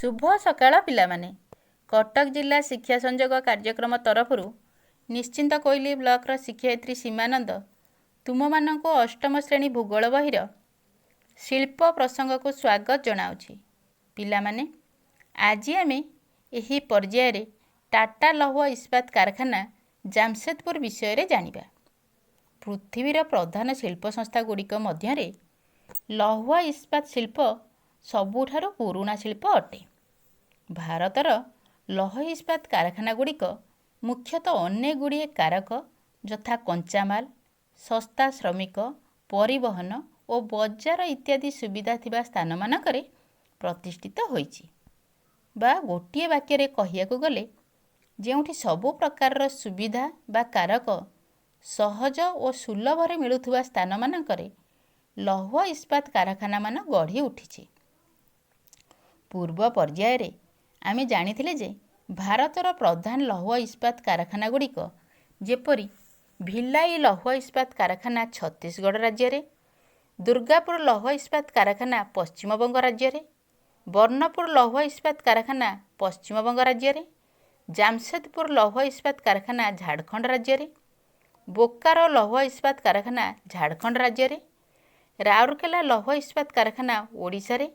ଶୁଭ ସକାଳ ପିଲାମାନେ। କଟକ ଜିଲ୍ଲା ଶିକ୍ଷା ସଂଯୋଗ କାର୍ଯ୍ୟକ୍ରମ ତରଫରୁ ନିଶ୍ଚିନ୍ତକୋଇଲି ବ୍ଲକର ଶିକ୍ଷୟିତ୍ରୀ ସୀମାନନ୍ଦ ତୁମମାନଙ୍କୁ ଅଷ୍ଟମ ଶ୍ରେଣୀ ଭୂଗୋଳ ବହିର ଶିଳ୍ପ ପ୍ରସଙ୍ଗକୁ ସ୍ୱାଗତ ଜଣାଉଛି। ପିଲାମାନେ, ଆଜି ଆମେ ଏହି ପର୍ଯ୍ୟାୟରେ ଟାଟା ଲୌହ ଇସ୍ପାତ କାରଖାନା ଜାମସେଦପୁର ବିଷୟରେ ଜାଣିବା। ପୃଥିବୀର ପ୍ରଧାନ ଶିଳ୍ପ ସଂସ୍ଥାଗୁଡ଼ିକ ମଧ୍ୟରେ ଲୌହ ଇସ୍ପାତ ଶିଳ୍ପ ସବୁଠାରୁ ପୁରୁଣା ଶିଳ୍ପ ଅଟେ। ଭାରତର ଲୌହ ଇସ୍ପାତ କାରଖାନାଗୁଡ଼ିକ ମୁଖ୍ୟତଃ ଅନେକ ଗୁଡ଼ିଏ କାରକ ଯଥା କଞ୍ଚାମାଲ, ଶସ୍ତା ଶ୍ରମିକ, ପରିବହନ ଓ ବଜାର ଇତ୍ୟାଦି ସୁବିଧା ଥିବା ସ୍ଥାନମାନଙ୍କରେ ପ୍ରତିଷ୍ଠିତ ହୋଇଛି। ବା ଗୋଟିଏ ବାକ୍ୟରେ କହିବାକୁ ଗଲେ, ଯେଉଁଠି ସବୁ ପ୍ରକାରର ସୁବିଧା ବା କାରକ ସହଜ ଓ ସୁଲଭରେ ମିଳୁଥିବା ସ୍ଥାନମାନଙ୍କରେ ଲୌହ ଇସ୍ପାତ କାରଖାନାମାନ ଗଢ଼ି ଉଠିଛି। ପୂର୍ବ ପର୍ଯ୍ୟାୟରେ ଆମେ ଜାଣିଥିଲେ ଯେ ଭାରତର ପ୍ରଧାନ ଲୌହ ଇସ୍ପାତ କାରଖାନାଗୁଡ଼ିକ ଯେପରି ଭିଲାଇ ଲୌହ ଇସ୍ପାତ କାରଖାନା ଛତିଶଗଡ଼ ରାଜ୍ୟରେ, ଦୁର୍ଗାପୁର ଲୌହ ଇସ୍ପାତ କାରଖାନା ପଶ୍ଚିମବଙ୍ଗ ରାଜ୍ୟରେ, ବର୍ଣ୍ଣପୁର ଲୌହ ଇସ୍ପାତ କାରଖାନା ପଶ୍ଚିମବଙ୍ଗ ରାଜ୍ୟରେ, ଜାମସେଦପୁର ଲୌହ ଇସ୍ପାତ କାରଖାନା ଝାଡ଼ଖଣ୍ଡ ରାଜ୍ୟରେ, ବୋକାରୋ ଲୌହ ଇସ୍ପାତ କାରଖାନା ଝାଡ଼ଖଣ୍ଡ ରାଜ୍ୟରେ, ରାଉରକେଲା ଲୌହ ଇସ୍ପାତ କାରଖାନା ଓଡ଼ିଶାରେ,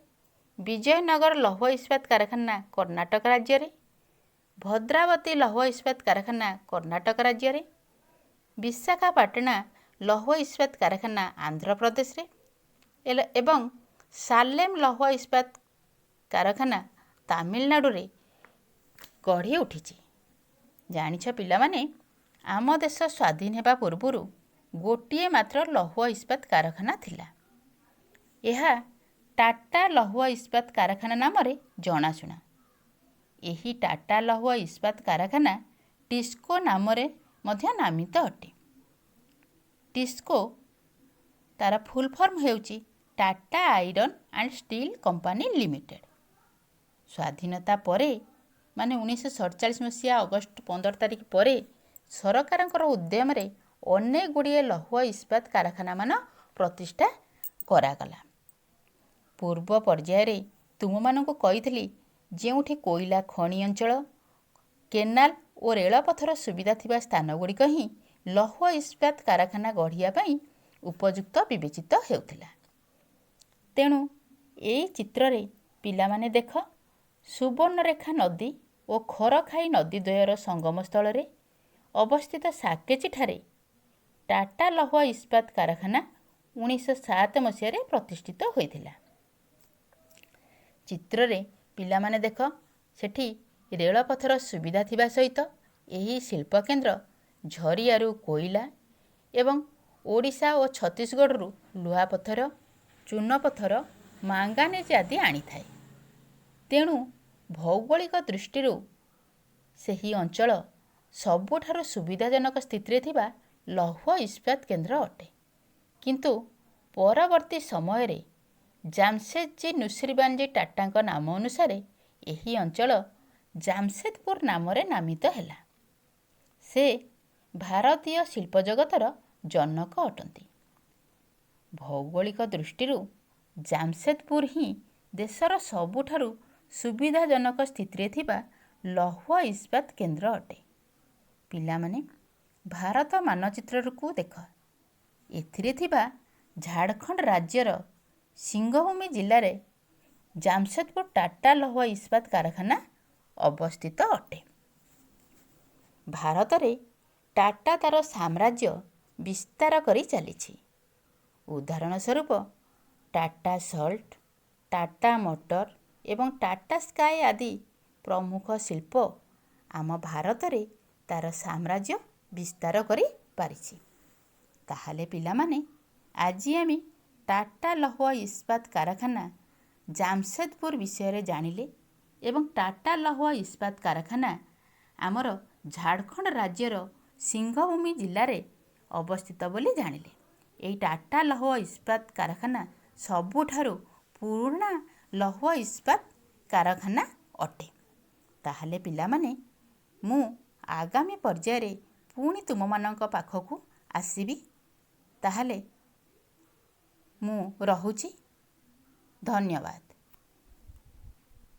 ବିଜୟନଗର ଲୌହ ଇସ୍ପାତ କାରଖାନା କର୍ଣ୍ଣାଟକ ରାଜ୍ୟରେ, ଭଦ୍ରାବତୀ ଲୌହ ଇସ୍ପାତ କାରଖାନା କର୍ଣ୍ଣାଟକ ରାଜ୍ୟରେ, ବିଶାଖାପାଟଣା ଲୌହ ଇସ୍ପାତ କାରଖାନା ଆନ୍ଧ୍ରପ୍ରଦେଶରେ ଏବଂ ସାଲେମ ଲୌହ ଇସ୍ପାତ କାରଖାନା ତାମିଲନାଡ଼ୁରେ ଗଢ଼ି ଉଠିଛି। ଜାଣିଛ ପିଲାମାନେ, ଆମ ଦେଶ ସ୍ୱାଧୀନ ହେବା ପୂର୍ବରୁ ଗୋଟିଏ ମାତ୍ର ଲୌହ ଇସ୍ପାତ କାରଖାନା ଥିଲା। ଏହା ଟାଟା ଲୌହ ଇସ୍ପାତ କାରଖାନା ନାମରେ ଜଣାଶୁଣା। ଏହି ଟାଟା ଲୌହ ଇସ୍ପାତ କାରଖାନା ଟିସ୍କୋ ନାମରେ ମଧ୍ୟ ନାମିତ ଅଟେ। ଟିସ୍କୋ ତାର ଫୁଲ୍ ଫର୍ମ ହେଉଛି Tata iron and steel company limited. ସ୍ୱାଧୀନତା ପରେ, ମାନେ 1947 ମସିହା ଅଗଷ୍ଟ 15 ତାରିଖ ପରେ ସରକାରଙ୍କର ଉଦ୍ୟମରେ ଅନେକ ଗୁଡ଼ିଏ ଲୌହ ଇସ୍ପାତ କାରଖାନାମାନ ପ୍ରତିଷ୍ଠା କରାଗଲା। ପୂର୍ବ ପର୍ଯ୍ୟାୟରେ ତୁମମାନଙ୍କୁ କହିଥିଲି, ଯେଉଁଠି କୋଇଲା ଖଣି ଅଞ୍ଚଳ, କେନାଲ ଓ ରେଳପଥର ସୁବିଧା ଥିବା ସ୍ଥାନଗୁଡ଼ିକ ହିଁ ଲୌହ ଇସ୍ପାତ କାରଖାନା ଗଢ଼ିବା ପାଇଁ ଉପଯୁକ୍ତ ବିବେଚିତ ହେଉଥିଲା। ତେଣୁ ଏଇ ଚିତ୍ରରେ ପିଲାମାନେ ଦେଖ, ସୁବର୍ଣ୍ଣରେଖା ନଦୀ ଓ ଖରଖାଇ ନଦୀ ଦ୍ୱୟର ସଙ୍ଗମ ସ୍ଥଳରେ ଅବସ୍ଥିତ ସାକେଚିଠାରେ ଟାଟା ଲୌହ ଇସ୍ପାତ କାରଖାନା 1907 ମସିହାରେ ପ୍ରତିଷ୍ଠିତ ହୋଇଥିଲା। ଚିତ୍ରରେ ପିଲାମାନେ ଦେଖ, ସେଠି ରେଳପଥର ସୁବିଧା ଥିବା ସହିତ ଏହି ଶିଳ୍ପକେନ୍ଦ୍ର ଝରିଆରୁ କୋଇଲା ଏବଂ ଓଡ଼ିଶା ଓ ଛତିଶଗଡ଼ରୁ ଲୁହାପଥର, ଚୂନପଥର, ମାଙ୍ଗାନିଜ୍ ଆଦି ଆଣିଥାଏ। ତେଣୁ ଭୌଗୋଳିକ ଦୃଷ୍ଟିରୁ ସେହି ଅଞ୍ଚଳ ସବୁଠାରୁ ସୁବିଧାଜନକ ସ୍ଥିତିରେ ଥିବା ଲୌହ ଇସ୍ପାତ କେନ୍ଦ୍ର ଅଟେ। କିନ୍ତୁ ପରବର୍ତ୍ତୀ ସମୟରେ ଜାମସେଦଜୀ ନୁସିରବାନଜୀ ଟାଟାଙ୍କ ନାମ ଅନୁସାରେ ଏହି ଅଞ୍ଚଳ ଜାମସେଦପୁର ନାମରେ ନାମିତ ହେଲା। ସେ ଭାରତୀୟ ଶିଳ୍ପ ଜଗତର ଜନକ ଅଟନ୍ତି। ଭୌଗୋଳିକ ଦୃଷ୍ଟିରୁ ଜାମସେଦପୁର ହିଁ ଦେଶର ସବୁଠାରୁ ସୁବିଧାଜନକ ସ୍ଥିତିରେ ଥିବା ଲୌହ ଇସ୍ପାତ କେନ୍ଦ୍ର ଅଟେ। ପିଲାମାନେ, ଭାରତ ମାନଚିତ୍ରକୁ ଦେଖ। ଏଥିରେ ଥିବା ଝାଡ଼ଖଣ୍ଡ ରାଜ୍ୟର ସିଂହଭୂମି ଜିଲ୍ଲାରେ ଜାମସେଦପୁର ଟାଟା ଲୌହ ଇସ୍ପାତ କାରଖାନା ଅବସ୍ଥିତ ଅଟେ। ଭାରତରେ ଟାଟା ତା'ର ସାମ୍ରାଜ୍ୟ ବିସ୍ତାର କରି ଚାଲିଛି। ଉଦାହରଣ ସ୍ୱରୂପ ଟାଟା ସଲ୍ଟ, ଟାଟା ମୋଟର ଏବଂ ଟାଟା ସ୍କାଏ ଆଦି ପ୍ରମୁଖ ଶିଳ୍ପ ଆମ ଭାରତରେ ତା'ର ସାମ୍ରାଜ୍ୟ ବିସ୍ତାର କରିପାରିଛି। ତାହେଲେ ପିଲାମାନେ, ଆଜି ଆମେ ଟାଟା ଲୌହ ଇସ୍ପାତ କାରଖାନା ଜାମସେଦପୁର ବିଷୟରେ ଜାଣିଲେ ଏବଂ ଟାଟା ଲୌହ ଇସ୍ପାତ କାରଖାନା ଆମର ଝାଡ଼ଖଣ୍ଡ ରାଜ୍ୟର ସିଂହଭୂମି ଜିଲ୍ଲାରେ ଅବସ୍ଥିତ ବୋଲି ଜାଣିଲେ। ଏହି ଟାଟା ଲୌହ ଇସ୍ପାତ କାରଖାନା ସବୁଠାରୁ ପୁରୁଣା ଲୌହ ଇସ୍ପାତ କାରଖାନା ଅଟେ। ତାହେଲେ ପିଲାମାନେ, ମୁଁ ଆଗାମୀ ପର୍ଯ୍ୟାୟରେ ପୁଣି ତୁମମାନଙ୍କ ପାଖକୁ ଆସିବି। ତାହେଲେ ମୁଁ ରହୁଛି। ଧନ୍ୟବାଦ।